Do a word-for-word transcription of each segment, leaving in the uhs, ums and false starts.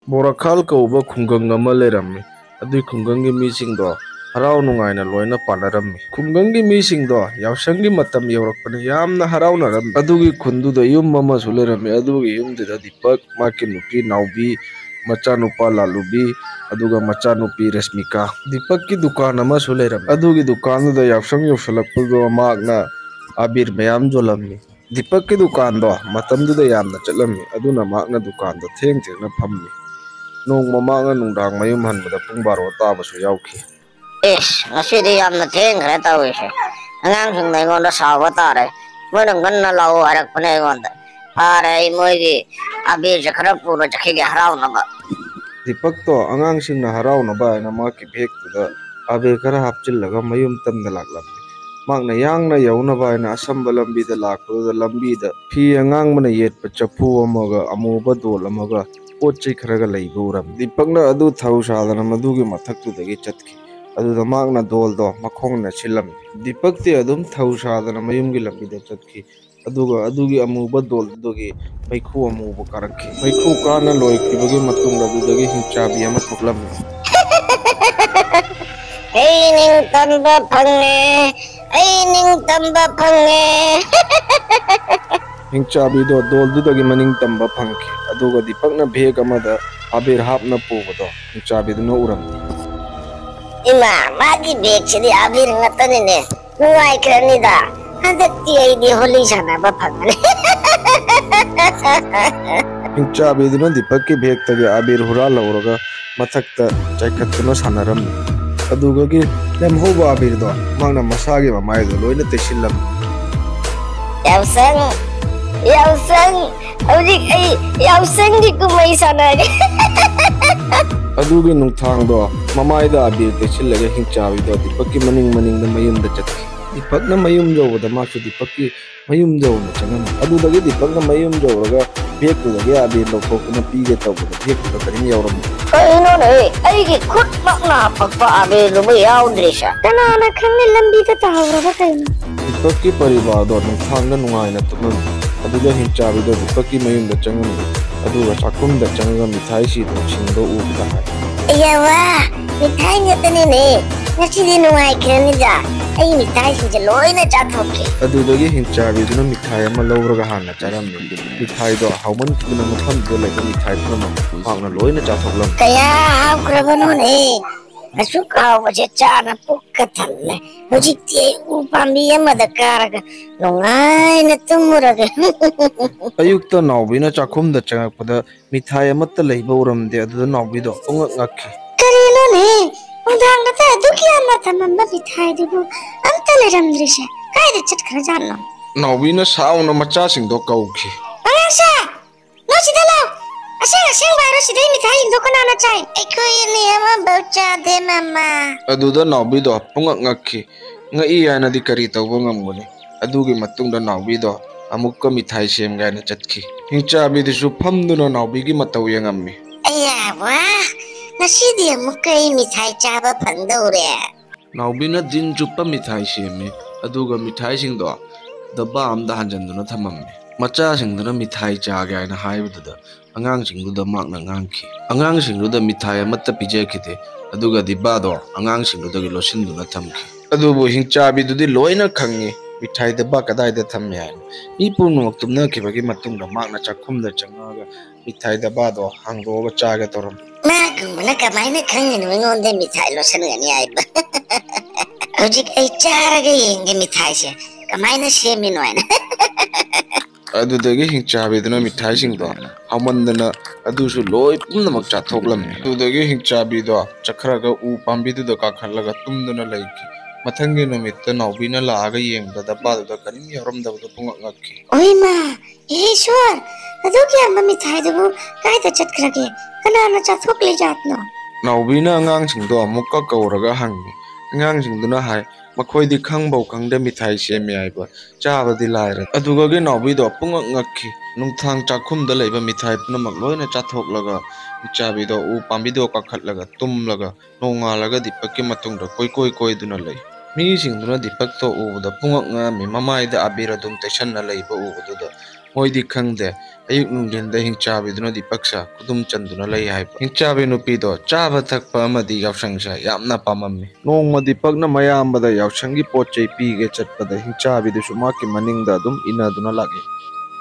ꯕꯣꯔꯥꯈꯥꯜ ꯀꯧꯕ ꯈꯨꯡꯒꯪ ꯑꯃ ꯂꯩꯔꯝꯃꯤ꯫ ꯑꯗꯨꯒꯤ ꯈꯨꯡꯒꯪꯒꯤ ꯃꯤꯁꯤꯡꯗꯣ ꯍꯔꯥꯎ ꯅꯨꯡꯉꯥꯏꯅ ꯂꯣꯏꯅ ꯄꯥꯟꯅꯔꯝꯃꯤ꯫ ꯈꯨꯡꯒꯪꯒꯤ ꯃꯤꯁꯤꯡꯗꯣ ꯌꯥꯎꯁꯪꯒꯤ ꯃꯇꯝ ꯌꯧꯔꯛꯄꯅ ꯌꯥꯝꯅ ꯍꯔꯥꯎꯅꯔꯝꯃꯤ꯫ ꯑꯗꯨꯒꯤ ꯈꯨꯟꯗꯨꯗ ꯌꯨꯝ ꯑꯃꯁꯨ ꯂꯩꯔꯝꯃꯤ꯫ ꯑꯗꯨꯒꯤ ꯌꯨꯝꯗꯨꯗ ꯗꯤꯄꯛ, ꯃꯍꯥꯛꯀꯤ ꯅꯨꯄꯤ ꯅꯥꯎꯕꯤ, ꯃꯆꯥꯅꯨꯄꯥ ꯂꯥꯂꯨꯕꯤ, ꯑꯗꯨꯒ ꯃꯆꯥꯅꯨꯄꯤ ꯔꯁꯃꯤꯀꯥ꯫ ꯗꯤꯄꯛꯀꯤ ꯗꯨꯀꯥꯟ ꯑꯃꯁꯨ ꯂꯩꯔꯝꯃꯤ꯫ ꯑꯗꯨꯒꯤ ꯗꯨꯀꯥꯟꯗꯨꯗ ꯌꯥꯎꯁꯪ ꯌꯧꯁꯜꯂꯛꯄꯗꯣ ꯃꯍꯥꯛꯅ ꯑꯕꯤꯔ ꯃꯌꯥꯝ ꯌꯣꯜꯂꯝꯃꯤ꯫ ꯗꯤꯄꯛꯀꯤ ꯗꯨꯀꯥꯟꯗꯣ ꯃꯇꯝꯗꯨꯗ ꯌꯥꯝꯅ ꯆꯠꯂꯝꯃꯤ, ꯑꯗꯨꯅ ꯃꯍꯥꯛꯅ ꯗꯨꯀꯥꯟꯗ ꯊꯦꯡ ꯊꯦꯡꯅ ꯐꯝꯃꯤ꯫ ꯅꯣꯡꯃ ꯃꯍꯥꯛꯅ ꯅꯨꯡꯗꯥꯡ ꯃꯌꯨꯝ ꯍꯟꯕꯗ ꯄꯨꯡ ꯕꯥꯔꯣ ꯇꯥꯕꯁꯨ ꯌꯥꯎꯈꯤ꯫ "ꯏꯁ, ꯉꯁꯤꯗꯤ ꯌꯥꯝꯅ ꯊꯦꯡꯈ꯭ꯔꯦ ꯇꯧꯔꯤꯁꯦ꯫ ꯑꯉꯥꯡꯁꯤꯡꯅ ꯑꯩꯉꯣꯟꯗ ꯁꯥꯎꯕ ꯇꯥꯔꯦ꯫ ꯃꯣꯏꯅ ꯉꯟꯅ ꯂꯥꯛꯑꯣ ꯍꯥꯏꯔꯛꯄꯅꯦ ꯑꯩꯉꯣꯟꯗ꯫ ꯐꯔꯦ, ꯑꯩ ꯃꯣꯏꯒꯤ ꯑꯕꯤꯔꯁꯦ ꯈꯔ ꯄꯨꯔ ꯆꯠꯈꯤꯒꯦ ꯍꯔꯥꯎꯅꯕ꯫" ꯗꯤꯄꯛꯇꯣ ꯑꯉꯥꯡꯁꯤꯡꯅ ꯍꯔꯥꯎꯅꯕ ꯍꯥꯏꯅ ꯃꯍꯥꯛꯀꯤ ꯕꯦꯒꯇꯨꯗ ꯑꯕꯤꯔ ꯈꯔ ꯍꯥꯞꯆꯤꯜꯂꯒ ꯃꯌꯨꯝ ꯇꯝꯗ ꯂꯥꯛꯂꯝꯃꯤ꯫ ꯃꯍꯥꯛꯅ ꯌꯥꯡꯅ ꯌꯧꯅꯕ ꯍꯥꯏꯅ ꯑꯁꯝꯕ ꯂꯝꯕꯤꯗ ꯂꯥꯛꯄꯗꯨꯗ ꯂꯝꯕꯤꯗ ꯐꯤ ꯑꯉꯥꯡꯕꯅ ꯌꯦꯠꯄ ꯆꯐꯨ ꯑꯃꯒ ꯑꯃꯨꯕ ꯗꯣꯜ ꯑꯃꯒ ꯄꯣꯠ ꯆꯩ ꯈꯔꯒ ꯂꯩꯕ ꯎꯔꯝꯃꯤ꯫ ꯗꯤꯄꯛꯅ ꯑꯗꯨ ꯊꯧ ꯁꯥꯗꯅ ꯃꯗꯨꯒꯤ ꯃꯊꯛꯇꯨꯗꯒꯤ ꯆꯠꯈꯤ꯫ ꯑꯗꯨꯗ ꯃꯍꯥꯛꯅ ꯗꯣꯜꯗꯣ ꯃꯈꯣꯡꯅ ꯁꯤꯜꯂꯝꯃꯤ꯫ ꯗꯤꯄꯛꯇꯤ ꯑꯗꯨꯝ ꯊꯧ ꯁꯥꯗꯅ ꯃꯌꯨꯝꯒꯤ ꯂꯝꯕꯤꯗ ꯆꯠꯈꯤ꯫ ꯑꯗꯨꯒ ꯑꯗꯨꯒꯤ ꯑꯃꯨꯕ ꯗꯣꯜꯗꯨꯗꯒꯤ ꯃꯩꯈꯨ ꯑꯃꯨꯕ ꯀꯥꯔꯛꯈꯤ꯫ ꯃꯩꯈꯨ ꯀꯥꯅ ꯂꯣꯏꯈꯤꯕꯒꯤ ꯃꯇꯨꯡꯗ ꯑꯗꯨꯗꯒꯤ ꯍꯤꯡꯆꯥꯕꯤ ꯑꯃ ꯊꯣꯛꯂꯝꯃꯤ꯫ "ꯑꯩ ꯅꯤꯡꯇꯝꯕ ꯐꯪꯉꯦ, ꯑꯩ ꯅꯤꯡꯇꯝꯕ ꯐꯪꯉꯦ꯫" ꯍꯤꯡꯆꯥꯕꯤꯗꯣ ꯗꯣꯜꯗꯨꯗꯒꯤ ꯃꯅꯤꯡ ꯇꯝꯕ ꯐꯪꯈꯤ꯫ ꯑꯗꯨꯒ ꯗꯤꯄꯛꯅ ꯕꯦꯒ ꯑꯃꯗ ꯑꯕꯤꯔ ꯍꯥꯞꯅ ꯄꯨꯕꯗꯣ ꯍꯤꯡꯆꯥꯕꯤꯗꯨꯅ ꯎꯔꯝꯃꯤ꯫ "ꯏꯃꯥ, ꯃꯥꯒꯤ ꯕꯦꯒꯁꯤꯗꯤ ꯑꯕꯤꯔ ꯉꯥꯛꯇꯅꯤꯅꯦ꯫ ꯅꯨꯡꯉꯥꯏꯈ꯭ꯔꯅꯤꯗ꯫ ꯍꯟꯗꯛꯇꯤ ꯑꯩꯗꯤ ꯍꯣꯂꯤ ꯁꯥꯟꯅꯕ ꯐꯪꯉꯅꯤ꯫" ꯍꯤꯡꯆꯥꯕꯤꯗꯨꯅ ꯗꯤꯄꯛꯀꯤ ꯕꯦꯒꯇꯒꯤ ꯑꯕꯤꯔ ꯍꯨꯔꯥꯜꯍꯧꯔꯒ ꯃꯊꯛꯇ ꯆꯥꯏꯈꯠꯇꯨꯅ ꯁꯥꯟꯅꯔꯝꯃꯤ꯫ ꯑꯗꯨꯗꯒꯤ ꯂꯦꯝꯍꯧꯕ ꯑꯕꯤꯔꯗꯣ ꯃꯍꯥꯛꯅ ꯃꯁꯥꯒꯤ ꯃꯃꯥꯏꯗ ꯂꯣꯏꯅ ꯇꯩꯁꯤꯜꯂꯝꯃꯤ꯫ "ꯌꯥꯎꯁꯪ, ꯌꯥꯎꯁꯪ, ꯍꯧꯖꯤꯛ ꯑꯩ ꯌꯥꯎꯁꯪꯒꯤ ꯀꯨꯝꯍꯩ ꯁꯥꯟꯅꯒꯦ꯫" ꯑꯗꯨꯒꯤ ꯅꯨꯡꯊꯥꯡꯗꯣ ꯃꯃꯥꯏꯗ ꯑꯕꯤꯔ ꯇꯩꯁꯤꯜꯂꯒ ꯍꯤꯡꯆꯥꯕꯤꯗꯣ ꯗꯤꯄꯛꯀꯤ ꯃꯅꯤꯡ ꯃꯅꯤꯡꯗ ꯃꯌꯨꯝꯗ ꯆꯠꯈꯤ꯫ ꯗꯤꯄꯛꯅ ꯃꯌꯨꯝ ꯌꯧꯕꯗ ꯃꯥꯁꯨ ꯗꯤꯄꯛꯀꯤ ꯃꯌꯨꯝꯗ ꯑꯣꯏꯅ ꯆꯪꯉꯝꯃꯤ꯫ ꯑꯗꯨꯗꯒꯤ ꯗꯤꯄꯛꯅ ꯃꯌꯨꯝ ꯌꯧꯔꯒ ꯕꯦꯒꯇꯨꯗꯒꯤ ꯑꯕꯤꯔ ꯂꯧꯊꯣꯛꯇꯨꯅ ꯄꯤꯒꯦ ꯇꯧꯕꯗ ꯕꯦꯒꯇꯨꯗ ꯀꯔꯤꯝ ꯌꯥꯎꯔꯝꯗꯦ꯫ "ꯀꯩꯅꯣꯅꯦ, ꯑꯩꯒꯤ ꯈꯨꯠꯃꯛꯅ ꯍꯥꯄꯛꯄ ꯑꯕꯤꯔꯗꯨꯕꯨ ꯌꯥꯎꯗ꯭ꯔꯤꯁꯦ? ꯀꯅꯥꯅ ꯈꯪꯅꯤ, ꯂꯝꯕꯤꯗ ꯇꯥꯍꯧꯔꯕ ꯀꯩꯅꯣ?" ꯗꯤꯄꯛꯀꯤ ꯄꯔꯤꯕꯥꯔꯗꯣ ꯅꯨꯡꯊꯥꯡꯗ ꯅꯨꯡꯉꯥꯏꯅ ꯇꯨꯝꯂꯝꯃꯤ꯫ ꯑꯗꯨꯗ ꯍꯤꯡꯆꯥꯕꯤꯗꯣ ꯗꯤꯄꯛꯀꯤ ꯃꯌꯨꯝꯗ ꯆꯪꯉꯝꯃꯤ꯫ ꯑꯗꯨꯒ ꯆꯥꯛꯈꯨꯝꯗ ꯆꯪꯉꯒ ꯃꯤꯊꯥꯏꯁꯤꯡꯗꯣ ꯎꯕꯗ ꯍꯥꯏ꯫ ꯑꯌꯥ ꯋꯥ, ꯃꯤꯊꯥꯏ ꯉꯥꯛꯇꯅꯤꯅꯦ꯫ ꯉꯁꯤꯗꯤ ꯅꯨꯡꯉꯥꯏꯈ꯭ꯔꯅꯤꯗ꯫ ꯑꯩ ꯃꯤꯊꯥꯏꯁꯤꯡꯁꯦ ꯂꯣꯏꯅ ꯆꯥꯊꯣꯛꯀꯦ꯫ ꯑꯗꯨꯗꯒꯤ ꯍꯤꯡꯆꯥꯕꯤꯗꯨꯅ ꯃꯤꯊꯥꯏ ꯑꯃ ꯂꯧꯔꯒ ꯍꯥꯟꯅ ꯆꯥꯔꯝꯃꯤ꯫ ꯃꯤꯊꯥꯏꯗꯣ ꯍꯥꯎꯃꯟꯈꯤꯗꯅ ꯃꯐꯝꯗꯨꯗ ꯂꯩꯕ ꯃꯤꯊꯥꯏ ꯄꯨꯝꯅꯃꯛ ꯃꯍꯥꯛꯅ ꯂꯣꯏꯅ ꯆꯥꯊꯣꯛꯂꯝꯃꯤ꯫ ꯀꯌꯥ ꯍꯥꯎꯈ꯭ꯔꯕꯅꯣꯅꯦ! ꯑꯁꯨꯛ ꯍꯥꯎꯕꯁꯦ ꯆꯥꯅ ꯄꯨꯛꯀ ꯊꯜꯂꯦ꯫ ꯍꯧꯖꯤꯛꯇꯤ ꯑꯩ ꯎ ꯄꯥꯝꯕꯤ ꯑꯃꯗ ꯀꯥꯔꯒ ꯅꯨꯡꯉꯥꯏꯅ ꯇꯨꯝꯃꯨꯔꯒꯦ꯫ ꯑꯌꯨꯛꯇ ꯅꯥꯎꯕꯤꯅ ꯆꯥꯛꯈꯨꯝꯗ ꯆꯪꯉꯛꯄꯗ ꯃꯤꯊꯥꯏ ꯑꯃꯠꯇ ꯂꯩꯕ ꯎꯔꯝꯗꯦ꯫ ꯑꯗꯨꯗ ꯅꯥꯎꯕꯤꯗꯣ ꯄꯨꯡꯉꯛ ꯉꯛꯈꯤ꯫ ꯀꯔꯤꯅꯣꯅꯦ? ꯅꯨꯡꯗꯥꯡꯗꯇ ꯑꯗꯨꯛ ꯌꯥꯝꯅ ꯊꯝꯃꯝꯕ ꯃꯤꯊꯥꯏꯗꯨꯕꯨ ꯑꯝꯇ ꯂꯩꯔꯝꯗ꯭ꯔꯤꯁꯦ? ꯀꯥꯏꯗ ꯆꯠꯈ꯭ꯔꯖꯥꯠꯅꯣ? ꯅꯥꯎꯕꯤꯅ ꯁꯥꯎꯅ ꯃꯆꯥꯁꯤꯡꯗꯣ ꯀꯧꯈꯤ꯫ ꯑꯉꯥꯡꯁꯦ! ꯅꯣꯏ ꯁꯤꯗ ꯂꯥꯎ! ꯑꯁꯦꯡ ꯑꯁꯦꯡꯕ ꯍꯥꯏꯔꯣ, ꯁꯤꯗꯩ ꯃꯤꯊꯥꯏꯁꯤꯡꯗꯣ ꯀꯅꯥꯅ ꯆꯥꯏ? ꯑꯩꯈꯣꯏ ꯑꯅꯤ ꯑꯃꯐꯥꯎ ꯆꯥꯗꯦ, ꯃꯃꯥ꯫ ꯑꯗꯨꯗ ꯅꯥꯎꯕꯤꯗꯣ ꯄꯨꯡꯉꯛ ꯉꯛꯈꯤ꯫ ꯉꯛꯏ ꯍꯥꯏꯅꯗꯤ ꯀꯔꯤ ꯇꯧꯕ ꯉꯝꯒꯅꯤ? ꯑꯗꯨꯒꯤ ꯃꯇꯨꯡꯗ ꯅꯥꯎꯕꯤꯗꯣ ꯑꯃꯨꯛꯀ ꯃꯤꯊꯥꯏ ꯁꯦꯝꯒꯦ ꯍꯥꯏꯅ ꯆꯠꯈꯤ꯫ ꯍꯤꯡꯆꯥꯕꯤꯗꯨꯁꯨ ꯐꯝꯗꯨꯅ ꯅꯥꯎꯕꯤꯒꯤ ꯃꯇꯧ ꯌꯦꯡꯉꯝꯃꯤ꯫ ꯑꯌꯥ ꯋꯥ! ꯉꯁꯤꯗꯤ ꯑꯃꯨꯛꯀ ꯑꯩ ꯃꯤꯊꯥꯏ ꯆꯥꯕ ꯐꯪꯗꯧꯔꯦ꯫ ꯅꯥꯎꯕꯤꯅ ꯗꯤꯟ ꯆꯨꯞꯄ ꯃꯤꯊꯥꯏ ꯁꯦꯝꯃꯤ, ꯑꯗꯨꯒ ꯃꯤꯊꯥꯏꯁꯤꯡꯗꯣ ꯗꯕꯥ ꯑꯝꯗ ꯍꯥꯟꯖꯟꯗꯨꯅ ꯊꯝꯃꯝꯃꯤ꯫ ꯃꯆꯥꯁꯤꯡꯗꯨꯅ ꯃꯤꯊꯥꯏ ꯆꯥꯒꯦ ꯍꯥꯏꯅ ꯍꯥꯏꯕꯗꯨꯗ ꯑꯉꯥꯡꯁꯤꯡꯗꯨꯗ ꯃꯍꯥꯛꯅ ꯉꯥꯡꯈꯤ꯫ ꯑꯉꯥꯡꯁꯤꯡꯗꯨꯗ ꯃꯤꯊꯥꯏ ꯑꯃꯠꯇ ꯄꯤꯖꯈꯤꯗꯦ, ꯑꯗꯨꯒ ꯗꯤꯕꯥꯗꯣ ꯑꯉꯥꯡꯁꯤꯡꯗꯨꯗꯒꯤ ꯂꯣꯠꯁꯤꯟꯗꯨꯅ ꯊꯝꯈꯤ꯫ ꯑꯗꯨꯕꯨ ꯍꯤꯡꯆꯥꯕꯤꯗꯨꯗꯤ ꯂꯣꯏꯅ ꯈꯪꯉꯤ ꯃꯤꯊꯥꯏ ꯗꯕꯥ ꯀꯗꯥꯏꯗ ꯊꯝꯃꯤ ꯍꯥꯏꯅ꯫ ꯃꯤ ꯄꯨꯝꯅꯃꯛ ꯇꯨꯝꯅꯈꯤꯕꯒꯤ ꯃꯇꯨꯡꯗ ꯃꯍꯥꯛꯅ ꯆꯥꯛꯈꯨꯝꯗ ꯆꯪꯉꯛꯑꯒ ꯃꯤꯊꯥꯏ ꯗꯕꯥꯗꯣ ꯍꯥꯡꯗꯣꯛꯑꯒ ꯆꯥꯒꯦ ꯇꯧꯔꯝꯃꯤ꯫ ꯃꯥꯒꯨꯝꯕꯅ ꯀꯃꯥꯏꯅ ꯈꯪꯉꯤꯅꯣ ꯑꯩꯉꯣꯟꯗ ꯃꯤꯊꯥꯏ ꯂꯣꯠꯁꯟꯒꯅꯤ ꯍꯥꯏꯕ? ꯍꯧꯖꯤꯛ ꯑꯩ ꯆꯥꯔꯒ ꯌꯦꯡꯒꯦ ꯃꯤꯊꯥꯏꯁꯦ ꯀꯃꯥꯏꯅ ꯁꯦꯝꯃꯤꯅꯣ ꯍꯥꯏꯅ꯫ ꯑꯗꯨꯗꯒꯤ ꯍꯤꯡꯆꯥꯕꯤꯗꯨꯅ ꯃꯤꯊꯥꯏꯁꯤꯡꯗꯣ ꯍꯥꯎꯃꯟꯗꯅ ꯑꯗꯨꯁꯨ ꯂꯣꯏ ꯄꯨꯝꯅꯃꯛ ꯆꯥꯊꯣꯛꯂꯝꯃꯤ꯫ ꯑꯗꯨꯗꯒꯤ ꯍꯤꯡꯆꯥꯕꯤꯗꯣ ꯆꯠꯈ꯭ꯔꯒ ꯎ ꯄꯥꯝꯕꯤꯗꯨꯗ ꯀꯥꯈꯠꯂꯒ ꯇꯨꯝꯗꯨꯅ ꯂꯩꯈꯤ꯫ ꯃꯊꯪꯒꯤ ꯅꯨꯃꯤꯠꯇ ꯅꯥꯎꯕꯤꯅ ꯂꯥꯛꯑꯒ ꯌꯦꯡꯕꯗ ꯗꯕꯥꯗꯨꯗ ꯀꯔꯤꯝ ꯌꯥꯎꯔꯝꯗꯕꯗꯨ ꯄꯨꯡꯉꯛ ꯉꯛꯈꯤ꯫ ꯑꯣꯏꯃꯥ! ꯏꯍꯦ ꯏꯁꯣꯔ! ꯑꯗꯨꯛ ꯌꯥꯝꯕ ꯃꯤꯊꯥꯏꯗꯨꯕꯨ ꯀꯥꯏꯗ ꯆꯠꯈ꯭ꯔꯒꯦ? ꯀꯅꯥꯅ ꯆꯥꯊꯣꯛꯂꯤꯖꯥꯠꯅꯣ? ꯅꯥꯎꯕꯤꯅ ꯑꯉꯥꯡꯁꯤꯡꯗꯣ ꯑꯃꯨꯛꯀ ꯀꯧꯔꯒ ꯍꯪꯉꯤ꯫ ꯑꯉꯥꯡꯁꯤꯡꯗꯨꯅ ꯍꯥꯏ, ꯃꯈꯣꯏꯗꯤ ꯈꯪꯕꯧ ꯈꯪꯗꯦ ꯃꯤꯊꯥꯏ ꯁꯦꯝꯃꯤ ꯍꯥꯏꯕ꯫ ꯆꯥꯕꯗꯤ ꯂꯥꯏꯔ꯫ ꯑꯗꯨꯒꯒꯤ ꯅꯥꯎꯕꯤꯗꯣ ꯄꯨꯡꯉꯛ ꯉꯛꯈꯤ꯫ ꯅꯨꯡꯊꯥꯡ ꯆꯥꯛꯈꯨꯝꯗ ꯂꯩꯕ ꯃꯤꯊꯥꯏ ꯄꯨꯝꯅꯃꯛ ꯂꯣꯏꯅ ꯆꯥꯊꯣꯛꯂꯒ, ꯍꯤꯡꯆꯥꯕꯤꯗꯣ ꯎ ꯄꯥꯝꯕꯤꯗꯣ ꯀꯥꯈꯠꯂꯒ ꯇꯨꯝꯂꯒ, ꯅꯣꯡꯉꯥꯜꯂꯒ ꯗꯤꯄꯛꯀꯤ ꯃꯇꯨꯡꯗ ꯀꯣꯏꯀꯣꯏ ꯀꯣꯏꯗꯨꯅ ꯂꯩ꯫ ꯃꯤꯁꯤꯡꯗꯨꯅ ꯗꯤꯄꯛꯇꯣ ꯎꯕꯗ ꯄꯨꯡꯉꯛ ꯉꯛꯑꯝꯃꯤ꯫ ꯃꯃꯥꯏꯗ ꯑꯕꯤꯔ ꯑꯗꯨꯝ ꯇꯩꯁꯟꯅ ꯂꯩꯕ ꯎꯕꯗꯨꯗ ꯃꯣꯏꯗꯤ ꯈꯪꯗꯦ, ꯑꯌꯨꯛ ꯅꯨꯡꯊꯤꯟꯗ ꯍꯤꯡꯆꯥꯕꯤꯗꯨꯅ ꯗꯤꯄꯛꯁꯦ ꯈꯨꯗꯨꯝ ꯆꯟꯗꯨꯅ ꯂꯩ ꯍꯥꯏꯕ꯫ ꯍꯤꯡꯆꯥꯕꯤ ꯅꯨꯄꯤꯗꯣ ꯆꯥꯕ ꯊꯛꯄ ꯑꯃꯗꯤ ꯌꯥꯎꯁꯪꯁꯦ ꯌꯥꯝꯅ ꯄꯥꯝꯃꯝꯃꯤ꯫ ꯅꯣꯡꯃ ꯗꯤꯄꯛꯅ ꯃꯌꯥꯝꯕꯗ ꯌꯥꯎꯁꯪꯒꯤ ꯄꯣꯠ ꯆꯩ ꯄꯤꯒꯦ ꯆꯠꯄꯗ ꯍꯤꯡꯆꯥꯕꯤꯗꯨꯁꯨ ꯃꯍꯥꯛꯀꯤ ꯃꯅꯤꯡꯗ ꯑꯗꯨꯝ ꯏꯟꯅꯗꯨꯅ ꯂꯥꯛꯏ꯫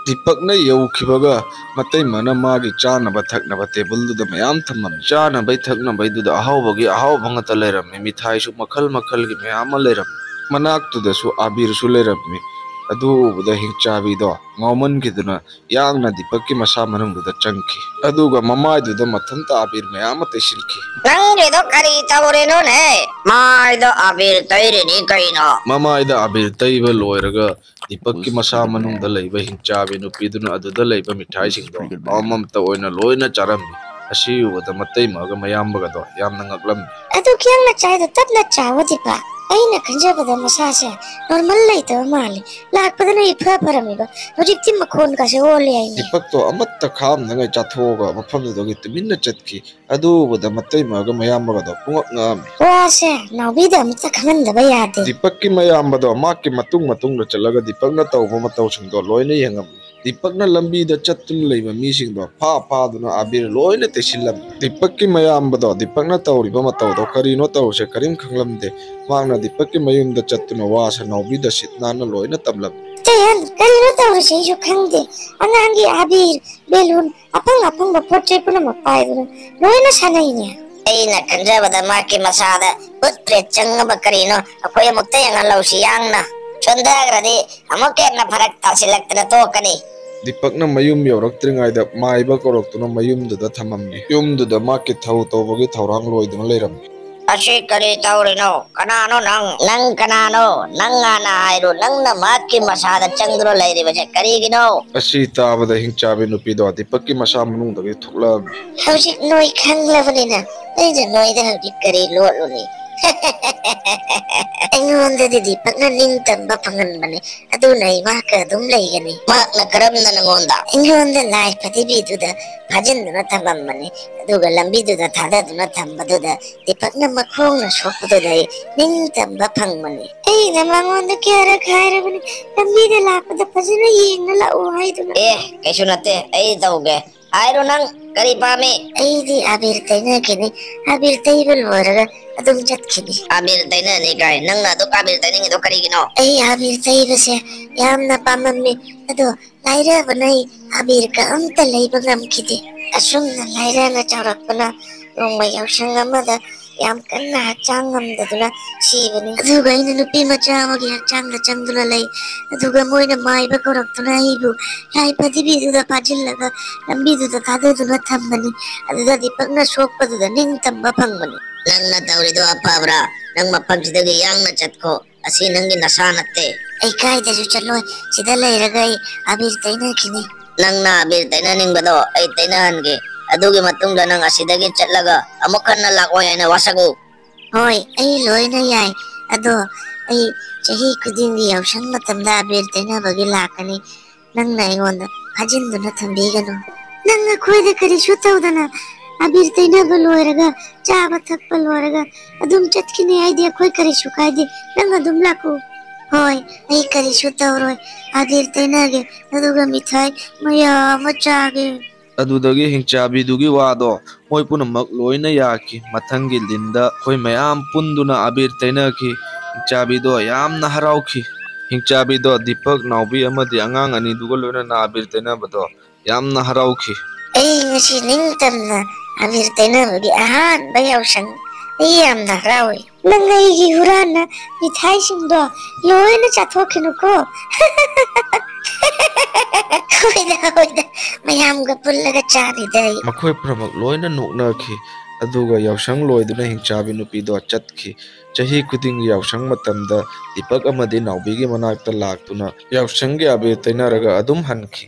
ꯗꯤꯄꯛꯅ ꯌꯧꯈꯤꯕꯒ ꯃꯇꯩꯃꯅ ꯃꯥꯒꯤ ꯆꯥꯅꯕ ꯊꯛꯅꯕ ꯇꯦꯕꯜꯗꯨꯗ ꯃꯌꯥꯝ ꯊꯝꯃꯝꯃꯤ꯫ ꯆꯥꯅꯕꯩ ꯊꯛꯅꯕꯩꯗꯨꯗ ꯑꯍꯥꯎꯕꯒꯤ ꯑꯍꯥꯎꯕ ꯉꯥꯛꯇ ꯂꯩꯔꯝꯃꯤ꯫ ꯃꯤꯊꯥꯏꯁꯨ ꯃꯈꯜ ꯃꯈꯜꯒꯤ ꯃꯌꯥꯝ ꯑꯃ ꯂꯩꯔꯝꯃꯤ꯫ ꯃꯅꯥꯛꯇꯨꯗꯁꯨ ꯑꯕꯤꯔꯁꯨ ꯂꯩꯔꯝꯃꯤ꯫ ꯑꯗꯨ ꯎꯕꯗ ꯍꯤꯡꯆꯥꯕꯤꯗꯣ ꯉꯥꯎꯃꯟꯈꯤꯗꯨꯅ ꯌꯥꯡꯅ ꯗꯤꯄꯛꯀꯤ ꯃꯁꯥ ꯃꯅꯨꯡꯗꯨꯗ ꯆꯪꯈꯤ꯫ ꯑꯗꯨꯒ ꯃꯃꯥꯏꯗꯨꯗ ꯃꯊꯟꯇ ꯑꯕꯤꯔ ꯃꯌꯥꯝ ꯑꯃ ꯇꯩꯁꯤꯟꯈꯤ꯫ "ꯅꯪꯒꯤꯗꯣ ꯀꯔꯤ ꯇꯧꯔꯤꯅꯣꯅꯦ? ꯃꯥꯏꯗ ꯑꯕꯤꯔ ꯇꯩꯔꯤꯅꯤ ꯀꯩꯅꯣ?" ꯃꯃꯥꯏꯗ ꯑꯕꯤꯔ ꯇꯩꯕ ꯂꯣꯏꯔꯒ ꯗꯤꯄꯛꯀꯤ ꯃꯁꯥ ꯃꯅꯨꯡꯗ ꯂꯩꯕ ꯍꯤꯡꯆꯥꯕꯤ ꯅꯨꯄꯤꯗꯨꯅ ꯑꯗꯨꯗ ꯂꯩꯕ ꯃꯤꯊꯥꯏꯁꯤꯡꯗꯣ ꯑꯃꯃꯝꯇ ꯑꯣꯏꯅ ꯂꯣꯏꯅ ꯆꯥꯔꯝꯃꯤ꯫ ꯑꯁꯤ ꯎꯕꯗ ꯃꯇꯩꯃꯒ ꯃꯌꯥꯝꯕꯒꯗꯣ ꯌꯥꯝꯅ ꯉꯛꯂꯝꯃꯤ꯫ "ꯑꯗꯨ ꯈꯤꯌꯥꯡꯅ ꯆꯥꯏꯗꯣ ꯇꯞꯅ ꯆꯥꯎꯋꯣ ꯗꯤꯄꯛ꯫ ꯑꯩꯅ ꯈꯟꯖꯕꯗ ꯃꯁꯥꯁꯦ ꯅꯣꯔꯃꯦꯜ ꯂꯩꯇꯕ ꯃꯥꯜꯂꯤ꯫ ꯂꯥꯛꯄꯗꯅ ꯏꯐ ꯐꯔꯝꯃꯤꯕ, ꯍꯧꯖꯤꯛꯇꯤ ꯃꯈꯣꯟꯒꯁꯦ ꯑꯣꯜꯂꯦ ꯍꯥꯏꯅꯦ꯫" ꯗꯤꯄꯛꯇꯣ ꯑꯃꯠꯇ ꯈꯥꯝꯗꯉꯩ ꯆꯥꯊꯣꯛꯑꯒ ꯃꯐꯝꯗꯨꯗꯒꯤ ꯇꯨꯃꯤꯟꯅ ꯆꯠꯈꯤ꯫ ꯑꯗꯨ ꯎꯕꯗ ꯃꯇꯩꯃꯒ ꯃꯌꯥꯝꯕꯒꯗꯣ ꯄꯨꯡꯉꯛ ꯉꯛꯑꯝꯃꯤ꯫ "ꯋꯥꯁꯦ ꯅꯥꯎꯕꯤꯗ ꯑꯃꯠꯇ ꯈꯪꯍꯟꯗꯕ ꯌꯥꯗꯦ꯫" ꯗꯤꯄꯛꯀꯤ ꯃꯌꯥꯝꯕꯗꯣ ꯃꯍꯥꯛꯀꯤ ꯃꯇꯨꯡ ꯃꯇꯨꯡꯗ ꯆꯠꯂꯒ ꯗꯤꯄꯛꯅ ꯇꯧꯕ ꯃꯇꯧꯁꯤꯡꯗꯣ ꯂꯣꯏꯅ ꯌꯦꯡꯉꯝꯃꯤ꯫ ꯗꯤꯄꯛꯅ ꯂꯝꯕꯤꯗ ꯆꯠꯇꯨꯅ ꯂꯩꯕ ꯃꯤꯁꯤꯡꯗꯣ ꯐꯥ ꯐꯥꯗꯨꯅ ꯑꯕꯤꯔ ꯂꯣꯏꯅ ꯇꯩꯁꯤꯜꯂꯝꯃꯤ꯫ ꯗꯤꯄꯛꯀꯤ ꯃꯌꯥꯝꯕꯗꯣ ꯗꯤꯄꯛꯅ ꯇꯧꯔꯤꯕ ꯃꯇꯧꯗꯣ ꯀꯔꯤꯅꯣ ꯇꯧꯔꯤꯁꯦ ꯀꯔꯤꯝ ꯈꯪꯂꯝꯗꯦ꯫ ꯃꯍꯥꯛꯅ ꯗꯤꯄꯛꯀꯤ ꯃꯌꯨꯝꯗ ꯆꯠꯇꯨꯅ ꯋꯥꯁꯦ ꯅꯥꯎꯕꯤꯗ ꯁꯤꯠ ꯅꯥꯟꯅ ꯂꯣꯏꯅ ꯇꯝꯂꯝꯃꯤ꯫ "ꯇꯦꯍꯟ, ꯀꯔꯤꯅꯣ ꯇꯧꯔꯤꯁꯦ? ꯑꯩꯁꯨ ꯈꯪꯗꯦ꯫ ꯑꯉꯥꯡꯒꯤ ꯑꯕꯤꯔ, ꯕꯦꯂꯨꯟ, ꯑꯐꯪ ꯑꯐꯪꯕ ꯄꯣꯠ ꯆꯩ ꯄꯨꯝꯅꯃꯛ ꯄꯥꯏꯗꯨꯅ ꯂꯣꯏꯅ ꯁꯥꯟꯅꯩꯅꯦ꯫" "ꯑꯩꯅ ꯈꯟꯖꯕꯗ ꯃꯍꯥꯛꯀꯤ ꯃꯁꯥꯗ ꯎꯠ ꯄ꯭ꯔꯦꯠ ꯆꯪꯉꯕ ꯀꯔꯤꯅꯣ ꯑꯩꯈꯣꯏ ꯑꯃꯨꯛꯇ ꯌꯦꯡꯍꯜꯂꯧꯁꯤ ꯌꯥꯡꯅ꯫ ꯁꯣꯟꯊꯈ꯭ꯔꯗꯤ ꯑꯃꯨꯛꯀ ꯍꯦꯟꯅ ꯐꯔꯛ ꯇꯥꯁꯤꯜꯂꯛꯇꯅ ꯇꯣꯛꯀꯅꯤ꯫" ꯗꯤꯄꯛꯅ ꯃꯌꯨꯝ ꯌꯧꯔꯛꯇ꯭ꯔꯤꯉꯩꯗ ꯃꯥꯏꯕ ꯀꯧꯔꯛꯇꯨꯅ ꯃꯌꯨꯝꯗꯨꯗ ꯊꯝꯃꯝꯃꯤ꯫ ꯌꯨꯝꯗꯨꯗ ꯃꯍꯥꯛꯀꯤ ꯊꯧ ꯇꯧꯕꯒꯤ ꯊꯧꯔꯥꯡ ꯂꯣꯏꯗꯨꯅ ꯂꯩꯔꯝꯃꯤ꯫ "ꯑꯁꯤ ꯀꯔꯤ ꯇꯧꯔꯤꯅꯣ? ꯀꯅꯥꯅꯣ ꯅꯪ? ꯅꯪ ꯀꯅꯥꯅꯣ? ꯅꯪ ꯍꯥꯟꯅ ꯍꯥꯏꯔꯨ꯫ ꯅꯪꯅ ꯃꯍꯥꯛꯀꯤ ꯃꯁꯥꯗ ꯆꯪꯗꯨꯅ ꯂꯩꯔꯤꯕꯁꯦ ꯀꯔꯤꯒꯤꯅꯣ?" ꯑꯁꯤ ꯇꯥꯕꯗ ꯍꯤꯡꯆꯥꯕꯤ ꯅꯨꯄꯤꯗꯣ ꯗꯤꯄꯛꯀꯤ ꯃꯁꯥ ꯃꯅꯨꯡꯗꯒꯤ ꯊꯣꯛꯂꯛꯑꯝꯃꯤ꯫ "ꯍꯧꯖꯤꯛ ꯅꯣꯏ ꯈꯪꯂꯕꯅꯤꯅ ꯑꯩꯅ ꯅꯣꯏꯗ ꯍꯧꯖꯤꯛ ꯀꯔꯤ ꯂꯣꯠꯂꯨꯅꯤ? ꯑꯩꯉꯣꯟꯗꯗꯤ ꯗꯤꯄꯛꯅ ꯅꯤꯡꯇꯝꯕ ꯐꯪꯍꯟꯕꯅꯤ, ꯑꯗꯨꯅ ꯑꯩ ꯃꯍꯥꯛꯀ ꯑꯗꯨꯝ ꯂꯩꯒꯅꯤ꯫ ꯃꯍꯥꯛꯅ ꯀꯔꯝꯅ ꯅꯪꯉꯣꯟꯗ? ꯑꯩꯉꯣꯟꯗ ꯂꯥꯏ ꯐꯗꯤꯕꯤꯗꯨꯗ ꯐꯥꯖꯤꯟꯗꯨꯅ ꯊꯝꯃꯝꯕꯅꯤ, ꯑꯗꯨꯒ ꯂꯝꯕꯤꯗꯨꯗ ꯊꯥꯗꯗꯨꯅ ꯊꯝꯕꯗꯨꯗ ꯗꯤꯄꯛꯅ ꯃꯈꯣꯡꯅ ꯁꯣꯛꯄꯗꯨꯗ ꯑꯩ ꯅꯤꯡꯇꯝꯕ ꯐꯪꯕꯅꯤ꯫ ꯑꯩꯅ ꯃꯉꯣꯟꯗ ꯀꯌꯥꯔꯛ ꯍꯥꯏꯔꯕꯅꯤ, ꯂꯝꯕꯤꯗ ꯂꯥꯛꯄꯗ ꯐꯖꯅ ꯌꯦꯡꯅ ꯂꯥꯛꯎ ꯍꯥꯏꯗꯨꯅ꯫ ꯑꯦ, ꯀꯩꯁꯨ ꯅꯠꯇꯦ, ꯑꯩ ꯇꯧꯒꯦ꯫ ꯍꯥꯏꯔꯣ, ꯅꯪ ꯀꯔꯤ ꯄꯥꯝꯃꯤ? ꯑꯩꯗꯤ ꯑꯕꯤꯔ ꯇꯩꯅꯈꯤꯅꯤ꯫ ꯑꯕꯤꯔ ꯇꯩꯕ ꯂꯣꯏꯔꯒ ꯑꯗꯨꯝ ꯆꯠꯈꯤꯅꯤ꯫ ꯑꯕꯤꯔ ꯇꯩꯅꯅꯤ ꯀꯥꯏ? ꯅꯪꯅ ꯑꯗꯨꯛ ꯑꯕꯤꯔ ꯇꯩꯅꯤꯡꯉꯤꯗꯣ ꯀꯔꯤꯒꯤꯅꯣ? ꯑꯩ ꯑꯕꯤꯔ ꯇꯩꯕꯁꯦ ꯌꯥꯝꯅ ꯄꯥꯝꯃꯝꯃꯤ, ꯑꯗꯣ ꯂꯥꯏꯔꯕꯅ ꯑꯩ ꯑꯕꯤꯔꯒ ꯑꯝꯇ ꯂꯩꯕ ꯉꯝꯈꯤꯗꯦ꯫ ꯑꯁꯨꯝꯅ ꯂꯥꯏꯔꯅ ꯆꯥꯎꯔꯛꯄꯅ ꯅꯣꯡꯃ ꯌꯥꯎꯁꯪ ꯑꯃꯗ ꯌꯥꯝ ꯀꯟꯅ ꯍꯛꯆꯥꯡ ꯉꯝꯗꯗꯨꯅ ꯁꯤꯕꯅꯤ꯫ ꯑꯗꯨꯒ ꯑꯩꯅ ꯅꯨꯄꯤ ꯃꯆꯥ ꯑꯃꯒꯤ ꯍꯛꯆꯥꯡꯗ ꯆꯪꯗꯨꯅ ꯂꯩ꯫ ꯑꯗꯨꯒ ꯃꯣꯏꯅ ꯃꯥꯏꯕ ꯀꯧꯔꯛꯇꯨꯅ ꯑꯩꯕꯨ ꯂꯥꯏ ꯐꯗꯤꯕꯤꯗꯨꯗ ꯐꯥꯖꯤꯜꯂꯒ ꯂꯝꯕꯤꯗꯨꯗ ꯊꯥꯗꯗꯨꯅ ꯊꯝꯕꯅꯤ꯫ ꯑꯗꯨꯗ ꯗꯤꯄꯛꯅ ꯁꯣꯛꯄꯗꯨꯗ ꯅꯤꯡꯇꯝꯕ ꯐꯪꯕꯅꯤ꯫ ꯅꯪꯅ ꯇꯧꯔꯤꯗꯣ ꯑꯐꯕ꯭ꯔꯥ? ꯅꯪ ꯃꯐꯝꯁꯤꯗꯒꯤ ꯌꯥꯡꯅ ꯆꯠꯈꯣ꯫ ꯑꯁꯤ ꯅꯪꯒꯤ ꯅꯁꯥ ꯅꯠꯇꯦ꯫ ꯑꯩ ꯀꯥꯏꯗꯁꯨ ꯆꯠꯂꯣꯏ꯫ ꯁꯤꯗ ꯂꯩꯔꯒ ꯑꯩ ꯑꯕꯤꯔ ꯇꯩꯅꯈꯤꯅꯤ꯫ ꯅꯪꯅ ꯑꯕꯤꯔ ꯇꯩꯅꯅꯤꯡꯕꯗꯣ ꯑꯩ ꯇꯩꯅꯍꯟꯒꯦ꯫ ꯑꯗꯨꯒꯤ ꯃꯇꯨꯡꯗ ꯅꯪ ꯑꯁꯤꯗꯒꯤ ꯆꯠꯂꯒ ꯑꯃꯨꯛ ꯍꯟꯅ ꯂꯥꯛꯑꯣꯏ ꯍꯥꯏꯅ ꯋꯥꯁꯛꯎ꯫ ꯍꯣꯏ, ꯑꯩ ꯂꯣꯏꯅ ꯌꯥꯏ꯫ ꯑꯗꯣ ꯑꯩ ꯆꯍꯤ ꯈꯨꯗꯤꯡꯒꯤ ꯌꯥꯎꯁꯪ ꯃꯇꯝꯗ ꯑꯕꯤꯔ ꯇꯩꯅꯕꯒꯤ ꯂꯥꯛꯀꯅꯤ꯫ ꯅꯪꯅ ꯑꯩꯉꯣꯟꯗ ꯐꯥꯖꯤꯟꯗꯨꯅ ꯊꯝꯕꯤꯒꯅꯨ꯫ ꯅꯪ ꯑꯩꯈꯣꯏꯗ ꯀꯔꯤꯁꯨ ꯇꯧꯗꯅ ꯑꯕꯤꯔ ꯇꯩꯅꯕ ꯂꯣꯏꯔꯒ, ꯆꯥꯕ ꯊꯛꯄ ꯂꯣꯏꯔꯒ ꯑꯗꯨꯝ ꯆꯠꯈꯤꯅꯤ ꯍꯥꯏꯗꯤ ꯑꯩꯈꯣꯏ ꯀꯔꯤꯁꯨ ꯀꯥꯏꯗꯦ꯫ ꯅꯪ ꯑꯗꯨꯝ ꯂꯥꯛꯎ꯫ ꯍꯣꯏ, ꯑꯩ ꯀꯔꯤꯁꯨ ꯇꯧꯔꯣꯏ꯫ ꯑꯕꯤꯔ ꯇꯩꯅꯒꯦ, ꯑꯗꯨꯒ ꯃꯤꯊꯥꯏ ꯃꯌꯥꯝ ꯑꯃ ꯆꯥꯒꯦ꯫ ꯑꯗꯨꯗꯒꯤ ꯍꯤꯡꯆꯥꯕꯤꯗꯨꯒꯤ ꯋꯥꯗꯣ ꯃꯣꯏ ꯄꯨꯝꯅꯃꯛ ꯂꯣꯏꯅ ꯌꯥꯈꯤ꯫ ꯃꯊꯪꯒꯤ ꯂꯤꯟꯗ ꯑꯩꯈꯣꯏ ꯃꯌꯥꯝ ꯄꯨꯟꯗꯨꯅ ꯑꯕꯤꯔ ꯇꯩꯅꯈꯤ꯫ ꯍꯤꯡꯆꯥꯕꯤꯗꯣ ꯌꯥꯝꯅ ꯍꯔꯥꯎꯈꯤ꯫ ꯍꯤꯡꯆꯥꯕꯤꯗꯣ ꯗꯤꯄꯛ, ꯅꯥꯎꯕꯤ ꯑꯃꯗꯤ ꯑꯉꯥꯡ ꯑꯅꯤꯗꯨꯒ ꯂꯣꯏꯅꯅ ꯑꯕꯤꯔ ꯇꯩꯅꯕꯗꯣ ꯌꯥꯝꯅ ꯍꯔꯥꯎꯈꯤ꯫ ꯑꯩ ꯉꯁꯤ ꯅꯤꯡꯇꯝꯅ ꯑꯕꯤꯔ ꯇꯩꯅꯕꯒꯤ ꯑꯍꯥꯟꯕ ꯌꯥꯎꯁꯪ꯫ ꯑꯩ ꯌꯥꯝꯅ ꯍꯔꯥꯎꯏ꯫ ꯅꯪ ꯑꯩꯒꯤ ꯍꯨꯔꯥꯟꯅ ꯃꯤꯊꯥꯏꯁꯤꯡꯗꯣ ꯂꯣꯏꯅ ꯆꯥꯊꯣꯛꯈꯤꯅꯨꯀꯣ꯫ ꯍꯣꯏꯗ, ꯍꯣꯏꯗ, ꯃꯌꯥꯝꯒ ꯄꯨꯜꯂꯒ ꯆꯥꯔꯤꯗ ꯑꯩ꯫ ꯃꯈꯣꯏ ꯄꯨꯝꯅꯃꯛ ꯂꯣꯏꯅ ꯅꯣꯛꯅꯈꯤ꯫ ꯑꯗꯨꯒ ꯌꯥꯎꯁꯪ ꯂꯣꯏꯗꯨꯅ ꯍꯤꯡꯆꯥꯕꯤ ꯅꯨꯄꯤꯗꯣ ꯆꯠꯈꯤ꯫ ꯆꯍꯤ ꯈꯨꯗꯤꯡꯒꯤ ꯌꯥꯎꯁꯪ ꯃꯇꯝꯗ ꯗꯤꯄꯛ ꯑꯃꯗꯤ ꯅꯥꯎꯕꯤꯒꯤ ꯃꯅꯥꯛꯇ ꯂꯥꯛꯇꯨꯅ ꯌꯥꯎꯁꯪꯒꯤ ꯑꯕꯤꯔ ꯇꯩꯅꯔꯒ ꯑꯗꯨꯝ ꯍꯟꯈꯤ꯫